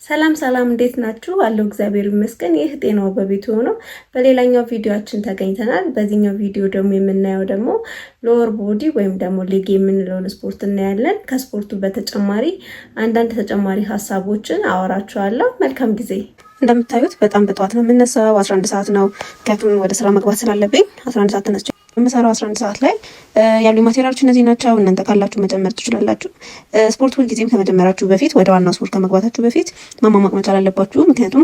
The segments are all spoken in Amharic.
ሰላም ሰላም፣ እንዴት ናችሁ? አለሁ፣ እግዚአብሔር ይመስገን። ይህ ጤናው በቤቱ ሆኖ በሌላኛው ቪዲዮአችን ተገኝተናል። በዚህኛው ቪዲዮ ደግሞ የምናየው ደግሞ lower body ወይም ደግሞ leg የምንለውን ስፖርት እናያለን። ከስፖርቱ በተጨማሪ አንዳንድ ተጨማሪ ሀሳቦችን አወራችኋለሁ። መልካም ጊዜ። እንደምታዩት በጣም በጠዋት ነው የምነሳው። 11 ሰዓት ነው፣ ምክንያቱም ወደ ስራ መግባት ስላለብኝ 11 ሰዓት ተነስቼ የምሰራው። 11 ሰዓት ላይ ያሉ material ኦች እነዚህ ናቸው። እናንተ ካላችሁ መጨመር ትችላላችሁ። ስፖርት ሁልጊዜም ከመጀመራችሁ በፊት፣ ወደ ዋናው ስፖርት ከመግባታችሁ በፊት ማሟሟቅ መቻል አለባችሁ። ምክንያቱም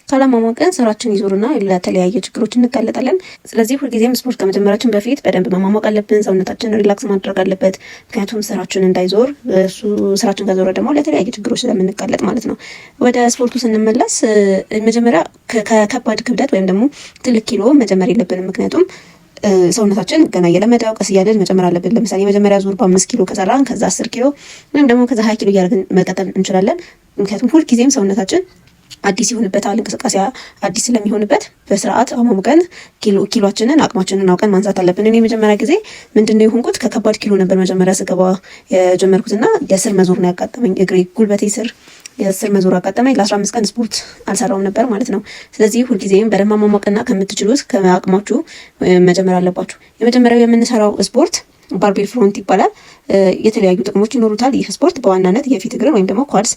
ካላሟሟቅን ስራችን ይዞርና ለተለያየ ችግሮች እንጋለጣለን። ስለዚህ ሁልጊዜም ስፖርት ከመጀመራችን በፊት በደንብ ማሟሟቅ አለብን። ሰውነታችን relax ማድረግ አለበት። ምክንያቱም ስራችን እንዳይዞር፣ እሱ ስራችን ከዞረ ደግሞ ለተለያየ ችግሮች ስለምንጋለጥ ማለት ነው። ወደ ስፖርቱ ስንመለስ መጀመሪያ ከከባድ ክብደት ወይም ደግሞ ትልቅ ኪሎ መጀመር የለብንም። ምክንያቱም ሰውነታችን ገና እየለመደው ቀስ እያለን መጨመር አለብን። ለምሳሌ የመጀመሪያ ዙር በ5 ኪሎ ከሰራን ከዛ 10 ኪሎ ወይም ደግሞ ከዛ 20 ኪሎ እያደረግን መቀጠል እንችላለን። ምክንያቱም ሁልጊዜም ሰውነታችን አዲስ ይሆንበታል። እንቅስቃሴ አዲስ ስለሚሆንበት በስርዓት አሟሙቀን ኪሎአችንን አቅማችንን አውቀን ማንሳት አለብን። እኔ የመጀመሪያ ጊዜ ምንድን ነው የሆንኩት? ከከባድ ኪሎ ነበር መጀመሪያ ስገባ የጀመርኩትና የስር መዞር ነው ያጋጠመኝ። እግሬ ጉልበቴ ስር የስር መዞር አጋጠመኝ። ለ15 ቀን ስፖርት አልሰራውም ነበር ማለት ነው። ስለዚህ ሁልጊዜም በደንብ ማሟሟቅና ከምትችሉት ከአቅማችሁ መጀመር አለባችሁ። የመጀመሪያው የምንሰራው ስፖርት barbell front ይባላል። የተለያዩ ጥቅሞች ይኖሩታል። ይህ ስፖርት በዋናነት የፊት እግርን ወይም ደግሞ quads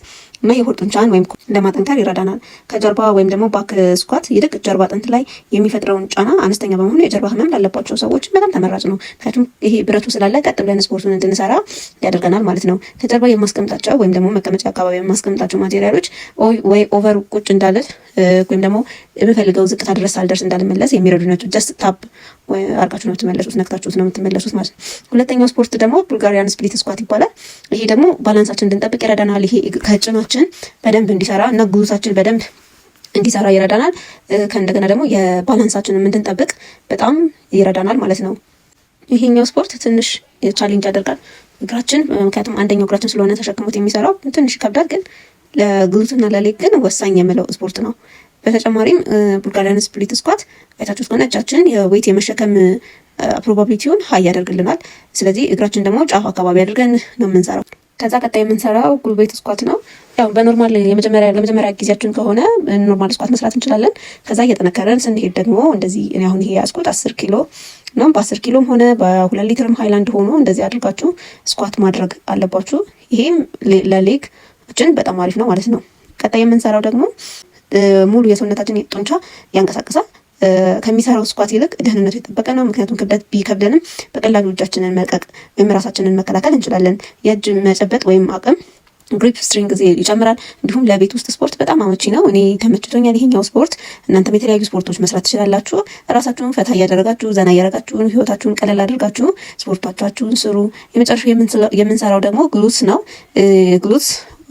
እና የሆድ ጡንቻን ወይም ለማጠንከር ይረዳናል። ከጀርባ ወይም ደግሞ back squat ይልቅ ጀርባ አጥንት ላይ የሚፈጥረውን ጫና አነስተኛ በመሆኑ የጀርባ ህመም ላለባቸው ሰዎች በጣም ተመራጭ ነው። ምክንያቱም ይሄ ብረቱ ስላለ ቀጥ ብለን ስፖርቱን እንድንሰራ ያደርገናል ማለት ነው። ከጀርባ የማስቀምጣቸው ወይም ደግሞ መቀመጫ አካባቢ የማስቀምጣቸው material ኦች ወይ over ቁጭ እንዳልል ወይም ደግሞ የምፈልገው ዝቅታ ድረስ ሳልደርስ እንዳልመለስ የሚረዱ ናቸው። Just tap አርጋችሁ ነው የምትመለሱት፣ ነክታችሁት ነው የምትመለሱት ማለት ነው። ሁለተኛው ስፖርት ደግሞ Bulgarian split squat ይባላል። ይሄ ደግሞ balance ኣችን እንድንጠብቅ ይረዳናል። ይሄ ከጭናችን በደንብ እንዲሰራ እና glute ኣችን በደንብ እንዲሰራ ይረዳናል። ከእንደገና ደግሞ የ balance ኣችንን እንድንጠብቅ በጣም ይረዳናል ማለት ነው። ይሄኛው ስፖርት ትንሽ challenge ያደርጋል እግራችን፣ ምክንያቱም አንደኛው እግራችን ስለሆነ ተሸክሞት የሚሰራው ትንሽ ይከብዳል፣ ግን ለ glute ና ለ leg ግን ወሳኝ የምለው ስፖርት ነው። በተጨማሪም Bulgarian split squat አይታችሁት ከሆነ እጃችን የ weight የመሸከም probability ውን high ያደርግልናል። ስለዚህ እግራችን ደግሞ ጫፍ አካባቢ አድርገን ነው የምንሰራው። ከዛ ቀጣይ የምንሰራው ጉልበት squat ነው። ያው በ normal የመጀመሪያ ለመጀመሪያ ጊዜያችን ከሆነ normal squat መስራት እንችላለን። ከዛ እየጠነከረን ስንሄድ ደግሞ እንደዚህ፣ እኔ አሁን ይሄ ያዝኩት 10 ኪሎ ነው። በ10 ኪሎም ሆነ በ2 ሊትርም ሃይላንድ ሆኖ እንደዚህ አድርጋችሁ squat ማድረግ አለባችሁ። ይሄም ለ leg ኣችን በጣም አሪፍ ነው ማለት ነው። ቀጣይ የምንሰራው ደግሞ ሙሉ የሰውነታችን ጡንቻ ያንቀሳቅሳል። ከሚሰራው squat ይልቅ ደህንነቱ የጠበቀ ነው። ምክንያቱም ክብደት ቢከብደንም በቀላሉ እጃችንን መልቀቅ ወይም ራሳችንን መከላከል እንችላለን። የእጅ መጨበጥ ወይም አቅም grip strength ይጨምራል። እንዲሁም ለቤት ውስጥ ስፖርት በጣም አመቺ ነው። እኔ ተመችቶኛል ይሄኛው ስፖርት። እናንተም የተለያዩ ስፖርቶች መስራት ትችላላችሁ። ራሳችሁን ፈታ እያደረጋችሁ፣ ዘና እያደረጋችሁ፣ ህይወታችሁን ቀለል አድርጋችሁ ስፖርቶቻችሁን ስሩ። የመጨረሻው የምንሰራው ደግሞ glutes ነው። Glutes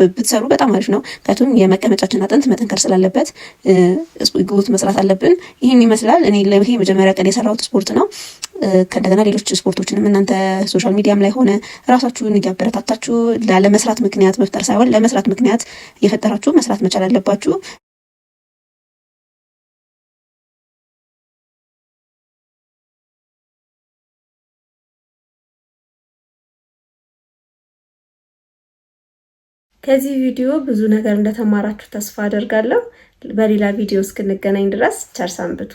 ብትሰሩ በጣም አሪፍ ነው። ምክንያቱም የመቀመጫችን አጥንት መጠንከር ስላለበት glute መስራት አለብን። ይህን ይመስላል። እኔ ይሄ መጀመሪያ ቀን የሰራሁት ስፖርት ነው። ከእንደገና ሌሎች ስፖርቶችንም እናንተ social media ም ላይ ሆነ ራሳችሁን እያበረታታችሁ፣ ላለመስራት ምክንያት መፍጠር ሳይሆን ለመስራት ምክንያት እየፈጠራችሁ መስራት መቻል አለባችሁ። ከዚህ ቪዲዮ ብዙ ነገር እንደተማራችሁ ተስፋ አደርጋለሁ። በሌላ ቪዲዮ እስክንገናኝ ድረስ ቸር ሰንብቱ።